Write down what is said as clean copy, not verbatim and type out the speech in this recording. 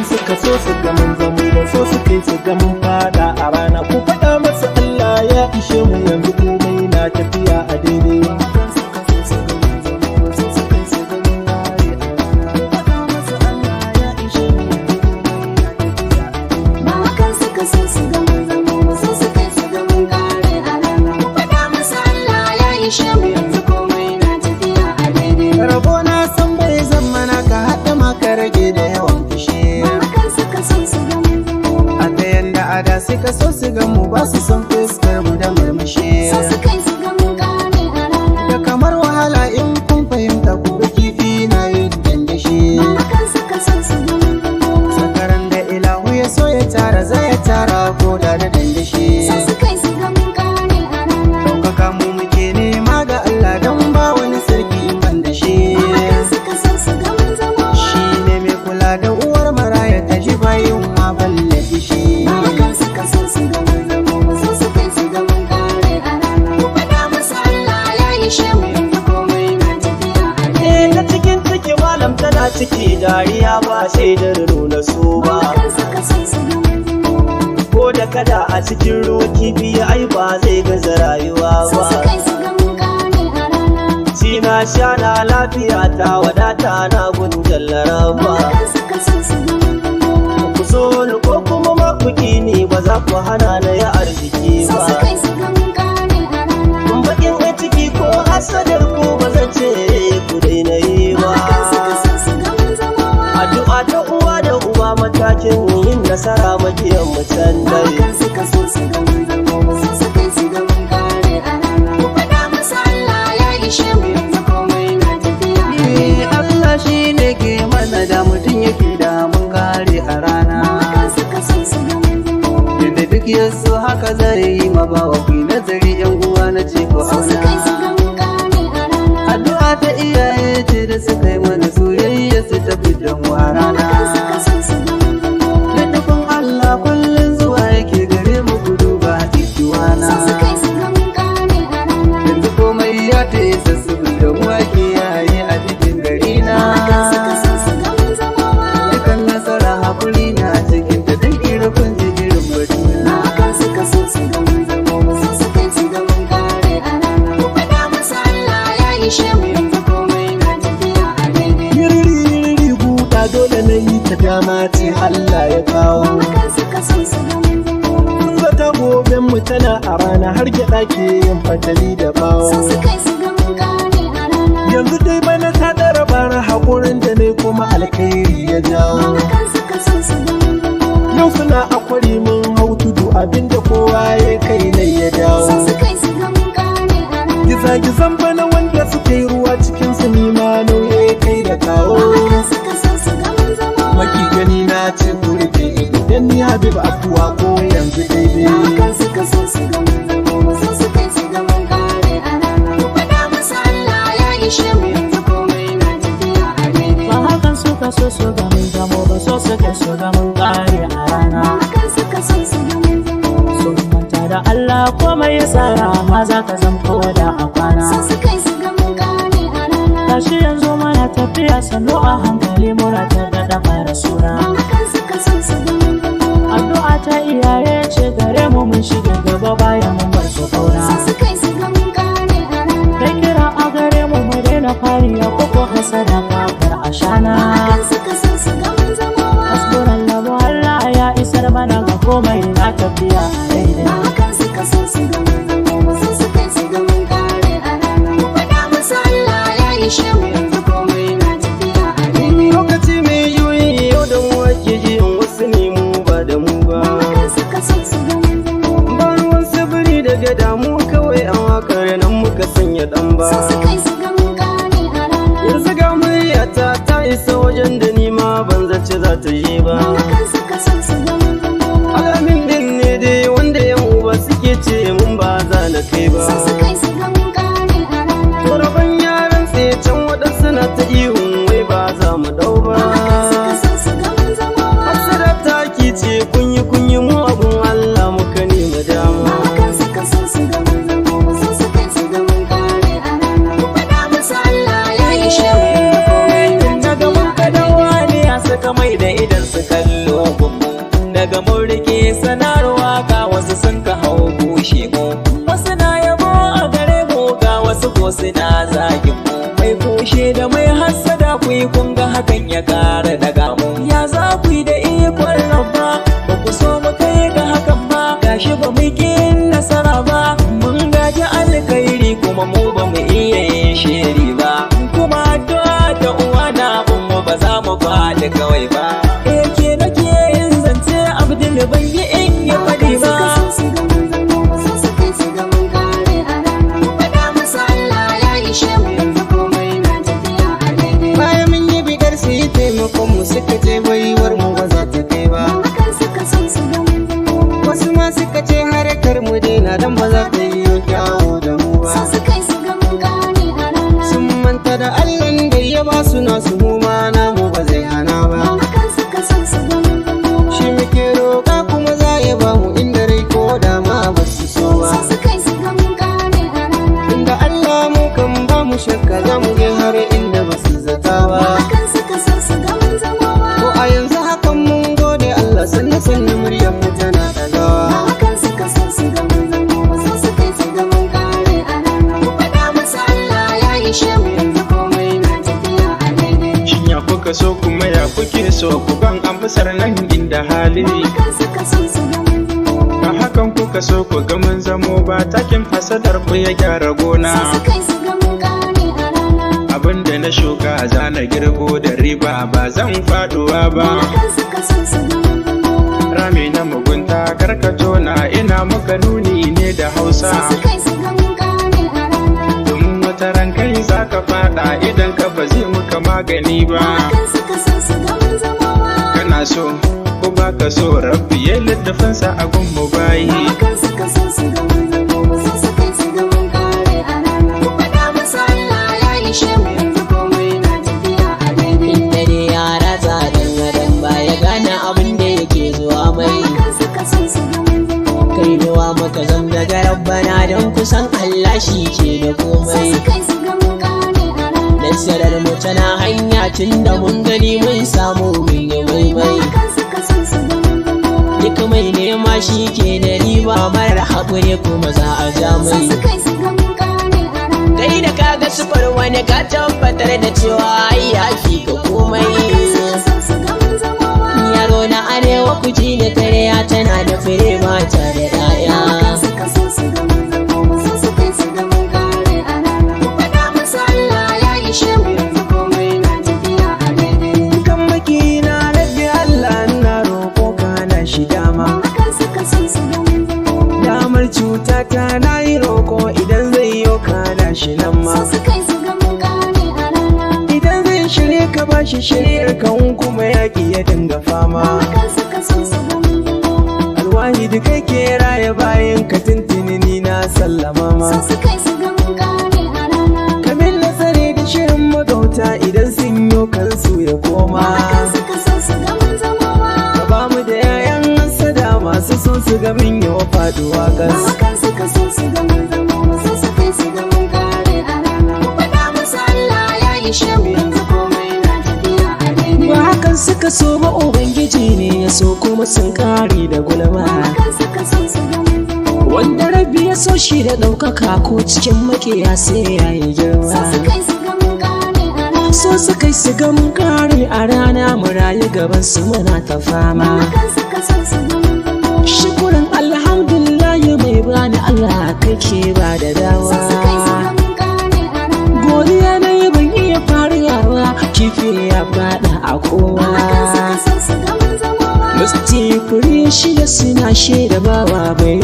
Hakan suka so su ga mun zamo ba, so su kai su ga mun fada a rana. Ku faɗa masa Allah ya ishe mu, yanzu komai na tafiya a daidai. Hakan suka so su ga mun zamo ba, so su kai su ga mun ware a rana. Ku faɗa masa Allah ya ishe mu, yanzu komai na tafiya a daidai. Ba hakan suka so su ga mun zamo ba, so su kai su ga mun kare a rana. Ku faɗa masa Allah ya ishe mu, yanzu komai na tafiya a daidai. Rabo na san bai zama naka haɗa maka rage da yawan fushi. Ba hakan suka so su ga mun zamo ba, A ta yanda a da suka so su ga mu, ba su son fuskar mu da murmushi. so su kai su ga mun kare a rana. Da kamar wahala in kun fahimta, ku ga kifi na yin dandashi. Ba hakan suka so su ga mun zamo ba, Sakaran da ilahu ya so ya tara za ya tara ko da da dandashi. so su kai su ga mun kare a rana. Ɗaukaka mu muke nema ga Allah don ba wani sarki in ban da shi. Ba hakan suka so su ga mun zamo ba, Shi ne mai kula da uwar maraya ta ji bayin ma balle shi. ba hakan suka so su ga mun zamo ba, so su kai su ga mun kare a rana. Ku faɗa masa Allah ya ishe mu, yanzu komai na tafiya a daidai. Ta cikin ciki malam tana ciki, dariya ba sai da nuna so Ba ba. hakan suka so su ga mun zamo ba, Ko da kada a cikin ruwa kifi ai ba zai gaza rayuwa so ba. su kai su ga mun kare a rana. Ci na sha na lafiya ta wadata na gun jallara Ba ba. hakan suka so su ga mun zamo ba, Ku so ni ko kuma ma ku ki ni, ba za ku hana na yi arziki so ba. su kai su ga mun kare a rana. Bakin ciki ko hasadar ku ba zan ce ku daina yi Ba ba. hakan suka so su ga mun zamo ba, Addu'a ta uwa da uba matakin yin nasara makiyan mu can ba dai. hakan suka so su ga mun zamo ba, so su kai su ga mun kare a rana. Ku faɗa masa Allah ya ishe mu, yanzu komai na tafiya a daidai. Allah shi ne ke mana da mutum yake da mun kare a rana. Ba hakan suka so su ga mun zamo ba, Yadda duk ya so haka zai yi ma bawa, ku yi nazari yan uwa na ce ku so su kai su auna. ga mun kare a rana. Addu'a ta iyaye ce da suka yi mana soyayya su tafi da mu a Ba rana. hakan suka so su ga mun zamo ba, Da nufin Allah kullum zuwa yake gare mu, gudu ba ikiwana. so su kai su ga mun kare a rana. Yanzu komai ya ta isa su da mu ake yayi a cikin gari na. Ba hakan suka so su ga mun zamo ba, Dukan nasara hakuri na cikin ta dan irkun jigirin ba batuna. hakan suka so su ga mun zamo ba, so su kai su ga mun kare a rana. Ku faɗa masa Allah ya ishe mu, yanzu komai na tafiya a daidai. Yiriri yiriri guda dole na yi ta, dama ce Allah ya kawo. Ba hakan suka so su ga mun zamo ba, Zata goben mu tana a rana, har gyaɗa ke yin fatali da bawo. so su kai su ga mun kare a rana. Yanzu dai bana ta ɗara bara, haƙurin da ne kuma alkhairi ya Ba jawo. hakan suka so su ga mun zamo ba, Yau suna a kwari mun hau tudu, abinda kowa ya kai ne ya so dawo. su kai su ga mun kare a rana. Gizagizan bana wanda suka yi ruwa cikin su nima nauye kai da kawo. Ba hakan suka so su ga mun zamo ba, Maki gani na ce ku rufe ido dan ni Habib afuwa ko yanzu ba daidai. hakan suka so su ga mun zamo ba, so su kai su ga mun kare a rana. Ku faɗa masa Allah ya ishe mu, yanzu komai na tafiya a daidai. Ba hakan suka so su ga mun zamo ba, so suka so ga mun kare a rana. Ba hakan suka so su ga mun zamo ba, Sun manta da Allah komai ya tsara ma za ka zam ko da a kwana. so su kai su ga mun kare a rana. Tashi yanzu mana tafiya sannu a hankali, muna ta daɗa fara suna. Ba hakan suka so su ga mun zamo ba, Addu'a ta iyaye ce gare mu, mun shiga gaba bayan mun bar su kauna. so su kai su ga mun kare a rana. Kai kira a gare mu, mu daina fariya ko ko hasada kafar ashana. Ba hakan suka so su ga mun zamo ba, Hasbunallahu, Allah ya isar mana ga komai na tafiya daidai. ba hakan suka so su ga mun zamo ba, so su kai su ga mun kare a rana. Ku faɗa masa Allah ya ishe mu, yanzu komai na tafiya a daidai. Lokaci mai juyi, yau da mu ake ji in wasu ne mu ba da mu ba. Ba hakan suka so su ga mun zamo ba, Ba ruwan sabiri daga damu kawai an wakar nan muka sanya dan ba. so su kai su ga mun kare a rana. Yanzu ga muryata ta isa wajen da ni ma ban zace za ta je ba. Ba hakan suka so su ga mun zamo ba, Alamin din ne dai wanda yan uba suke ce mun ba za na kai ba. so su kai su ga mun kare a rana. Tsoron yaran tsaye can waɗansu na ta ihun wai ba za mu dau ba. Ba hakan suka so su ga mun zamo ba, Hasara ta ki ce kunyi kunyi, mu abun Allah muka nemi ba dama. hakan suka so su ga mun zamo ba, so su kai su ga mun kare a rana. Ku faɗa masa Allah ya ishe mu, yanzu komai na Na gaban tafiya a daidai. kadawa ne ya saka mai da idan su kallo. suna zagin mu. Mai kushe da mai hassada ku yi kun ga hakan ya kara daga mu. Ya za ku yi da ikon rabba, ba ku so mu kai ga hakan ba, gashi ba mu ƙi nasara ba. Mun gaji alkhairi kuma mu ba mu iya yin shiri ba. Kuma addu'a da uwa na bin mu ba za mu faɗi kawai ba. Eh ke nake yin zance Abdul ban yi in yi faɗi ba. Suka so su ga mun zamo ba, so suka yi su ga mun kare a rana. Ku faɗa musu Allah ya ishe mu yanzu komai na tafiya a daidai. Bayan mun yi bidar su yi taimakon mu suka ce baiwar mu ba za ta kai ba. Hakan suka so su ga mun zamo ba, Wasu ma suka ce harkar mu daina dan ba za ta yi kyawu da mu ba. so suka yi su ga mun kare a rana. Sun manta da Allahn da ya ba su nasu mu ma namu ba zai hana ba. Hakan suka so su ga mun zamo ba, Shi muke roƙa kuma za ya ba mu inda rai ko da ma ba su so ba. so suka yi su ga mun kare a rana. Inda Allah mu kan ba mu shakka za mu je har inda ba su zata ba. Hakan suka so su ga mun zamo ba. Ko a yanzu hakan mun gode Allah sannu sannu muryar mu tana ɗagawa. Hakan suka so su ga mun zamo ba, so suka yi su ga mun kare a rana. Ku faɗa musu Allah ya ishe mu yanzu komai na tafiya a daidai. Shin ya kuka so kuma ya kuke so ku ban amsar nan inda hali. Hakan suka so su ga mun zamo ba. Ba hakan kuka so ku ga mun zamo ba takin hasadar ku ya gyara gona. So suka yi su ga mun kare a rana. Abinda na shuka zana girbo da riba ba zan faduwa ba. Hakan suka so su ga mun zamo ba. Rami na mugunta karkato na ina muka nuni ne da Hausa. So suka yi su ga mun kare a rana. Domin wata ran kai za ka fada idan ka ba zai muka magani ba. Hakan suka so su ga mun zamo ba. Kana so ko baka so rabbi ya littafinsa a gun mu bayi. Hakan suka so su ga mun zamo ba. So suka yi su ga mun kare a rana. Ku faɗa musu Allah ya ishe mu yanzu komai na tafiya a daidai. Inda ne yara tsadan adam ba ya gane abin da yake zuwa mai. Hakan suka so su ga mun zamo ba. Kai ruwa muka zam daga rabbana don kusan Allah shi ke da So komai. suka yi su ga mun kare a rana. Nasarar mu tana hanya tun da mun gani mun samu mun yi maimai. Hakan suka so su ga mun zamo ba. Duk mai nema shi ke da riba marar haƙuri kuma za a ja So mai. suka yi su ga mun kare a rana. Kai da kaga sufar wani ka tabbatar da cewa ai ya fi ka komai. Hakan suka so su ga mun zamo ba. Yaro na arewa kuji da karya tana da fure ba ta da 'ya'ya. Hakan suka so su ga mun zamo ba. So suka yi su ga mun kare a rana. Ku faɗa musu Allah ya ishe mu yanzu komai na tafiya a daidai. Kan makina rabbi Allah na roƙo ka hana shi dama. Hakan suka so su ga mun zamo ba. Damar cuta ta na yi roƙo idan zai yo ka hana shi nan ma. So suka yi su ga mun kare a rana. Idan zai shirye ka bashi shiryar ka in kuma yaƙi ya dinga fama. Hakan suka so su ga mun zamo ba. Alwahidi kai ke raya bayan ka tuntuni ni na sallama ma. So suka yi su ga mun kare a rana. Kamin nasare da shirin magauta idan sun yo kansu ya koma. Hakan suka so su ga mun zamo ba. Ka ba mu da 'ya'yan sada masu son su ga min yawa faduwa gas. Hakan suka so su ga mun zamo ba. So suka yi su ga mun kare a rana. Ku faɗa musu Allah ya ishe mu yanzu komai na tafiya a daidai. Ba hakan suka so ba Ubangiji ne ya so kuma sun kare da gulma. Hakan suka so su ga mun zamo ba. Wanda rabbi ya so shi da ɗaukaka ko cikin makiya sai ya yi So girma. suka yi su ga mun kare a rana. So suka yi su ga mun kare a rana mu rayu gaban su muna ta fama. Hakan suka so su ga mun zamo ba. Shukurin alhamdulillahi mai bani Allah kai ke ba da So suka yi su dawa. ga mun kare a rana. Godiya na yi ban iya fariyawa kifi ya faɗa a kowa. Hakan suka so su ga mun zamo ba. Musti fure shida suna shaida bawa bai